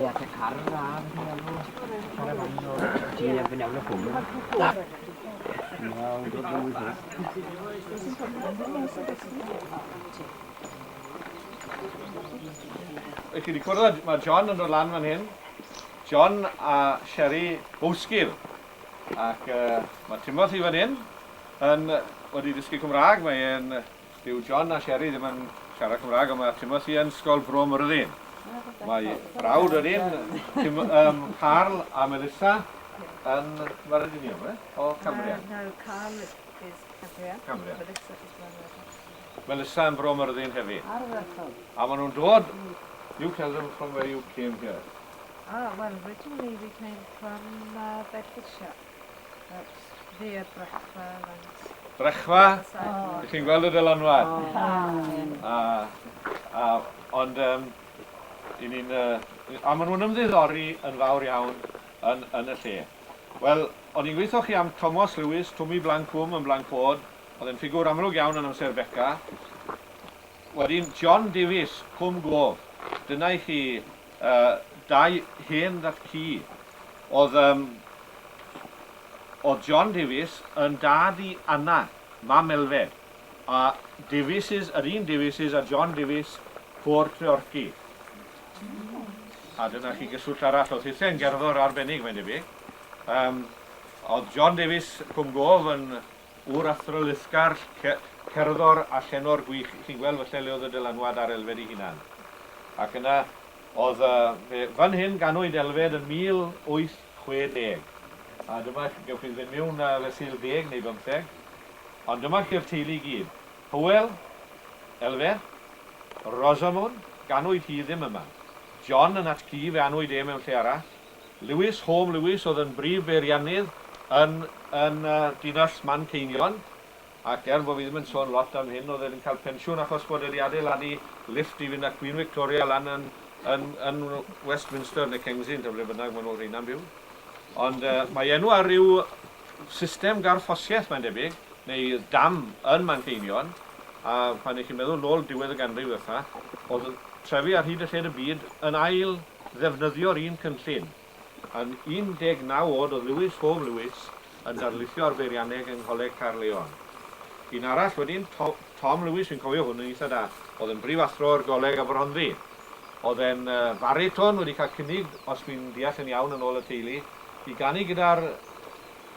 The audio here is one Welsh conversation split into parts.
Ie, at y car a caravan o ti yn erbyn iawn y cwm. No, dod yn wyth. Ych chi wedi cwrdd â, mae John yn dod lan fan hyn. John a Sherry Bowskill. Ac uh, mae Timothy fan hyn yn wedi dysgu Cymraeg. Mae e'n Dyw John a Sherry ddim yn siarad Cymraeg, ond mae Timothy yn Ysgol Bro Myrddin. Mae brawd wedyn, Tim, um, Carl a Melissa, yn Myrddinion, e? O Cambria. No, Carl is Cambria. Cambria. Melissa is Bro Myrddin. Melissa yn Bro Myrddin hefyd. A maen nhw'n dod, you tell them from where you came here. Ah, well, originally we came from Bedfordshire. But via Brechfa and... Brechfa, ych chi'n gweld y dylanwad. A, a, ond, um, i ni'n, uh, a maen nhw'n ymddiddori yn fawr iawn yn, yn y lle. Wel, o'n i'n gweithio chi am Thomas Lewis, Twmi Blancwm yn Blancod, oedd e'n ffigwr amlwg iawn yn amser Beca. Wedyn John Davies, Cwm Gof, dyna i chi uh, dau hen dat ci. Oedd, um, oedd John Davies yn dad i Anna, mam Elfed, a Davies, yr un Davies a John Davies, Côr Treorci. A dyna chi gyswllt arall, oedd hithau'n gerddor arbennig, mae'n debyg. Um, oedd John Davies Cwm Gof yn ŵr athrylithgar, cerddor a llenor gwych. Chi'n gweld falle le oedd y dylanwad ar Elfed ei hunan. Ac yna, oedd, uh, fan hyn ganwyd Elfed yn 1860. A dyma, gewch chi fynd mewn fesul 10 neu 15. Ond dyma chi'r teulu i gyd. Hywel, Elfed, Rosamund, ganwyd hi ddim yma. John yn at-cu, fe anwyd e mewn lle arall. Lewis Home Lewis oedd yn brif beiriannydd yn yn dinas Manceinion, ac er bo fi ddim yn sôn lot am hyn, oedd e yn cael pensiwn achos bod e wedi adeiladu lifft i fynd â Queen Victoria lan yn yn yn Westminster neu Kensington, ble bynnag maen nhw'n rheina'n byw. Ond uh, mae enw ar ryw system garffosiaeth, mae'n debyg, neu dam yn Manceinion, a pan ych chi'n meddwl nôl diwedd y ganrif ddiwetha, oedd trefi ar hyd y lled y byd yn ail ddefnyddio'r un cynllun. Yn 19 oed oedd Lewis Home Lewis yn darlithio ar beirianneg yng Ngholeg Caerleon. Un arall wedyn, Tom Lewis, fi'n cofio hwn yn eitha da, oedd yn brifathro i'r Goleg Aberhonddu. Oedd e'n fariton, wedi cael cynnig, os fi'n deall yn iawn yn ôl y teulu, i ganu gyda'r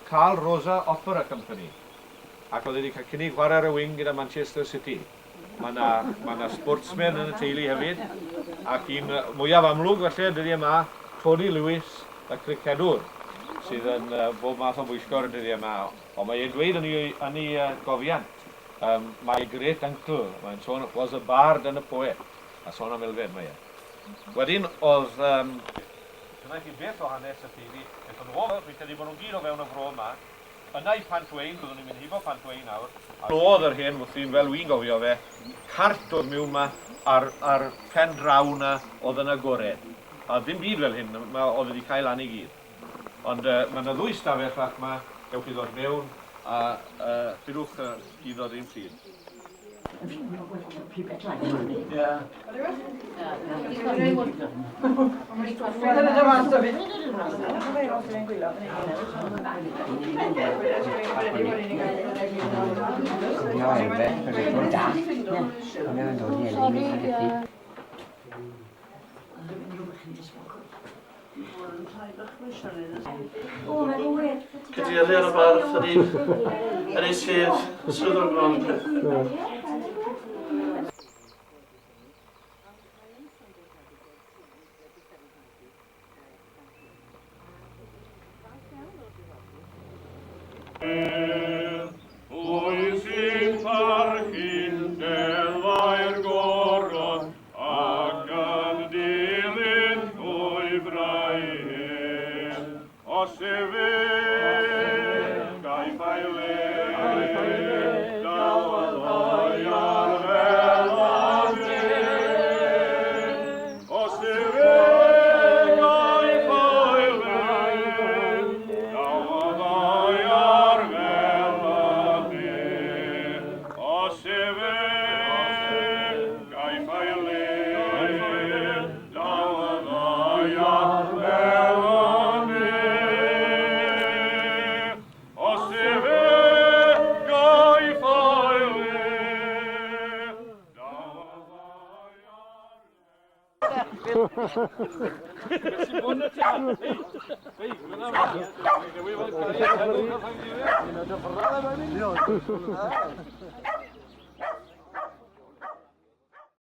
Carl Rosa Opera Company. Ac oedd e wedi cael cynnig chwarae ar y wing gyda Manchester City. Mae yna ma 'na sportsmen yn y teulu hefyd, ac un mwyaf amlwg falle dyddiau yma, Tony Lewis, y cricedwr, sydd yn uh, bob math o bwyllgor y dyddiau yma. Ond mae e'n dweud yn ei, yn ei uh, gofiant, um, my great uncle, mae'n sôn, was a bard and a poet, a sôn am Elfed mae e. Wedyn oedd, um, dyna chi beth o hanes y teulu, aethon nhw o, fi'n credu bod nhw'n gyd o fewn y fro yma, Yna i Pant Wayne, byddwn ni'n mynd heibo Pant Wayne nawr. A o'dd yr hen fwthyn, fel wi'n gofio fe, cart o'dd miwn 'ma a'r a'r pen draw 'na o'dd yn agored. A ddim byd fel hyn, ma' o'dd e 'di cau lan i gyd. Ond yy ma' 'na ddwy stafell fach 'ma, gewch chi ddod mewn a yy pidwch yy gyd ddod un pryd. Cadeirydd y bardd yr un, yr un sydd swyddogol. Pwy sy'n parchu deddfau'r goron ac yn dilyn llwybrau hyn? Os efe gaiff ei le, daw y ddaear fel y dyn. Os efe gaiff ei le, daw y ddaear fel y dyn. Os efe gaiff ei le, daw y ddaear. Beth sy'n bod yn y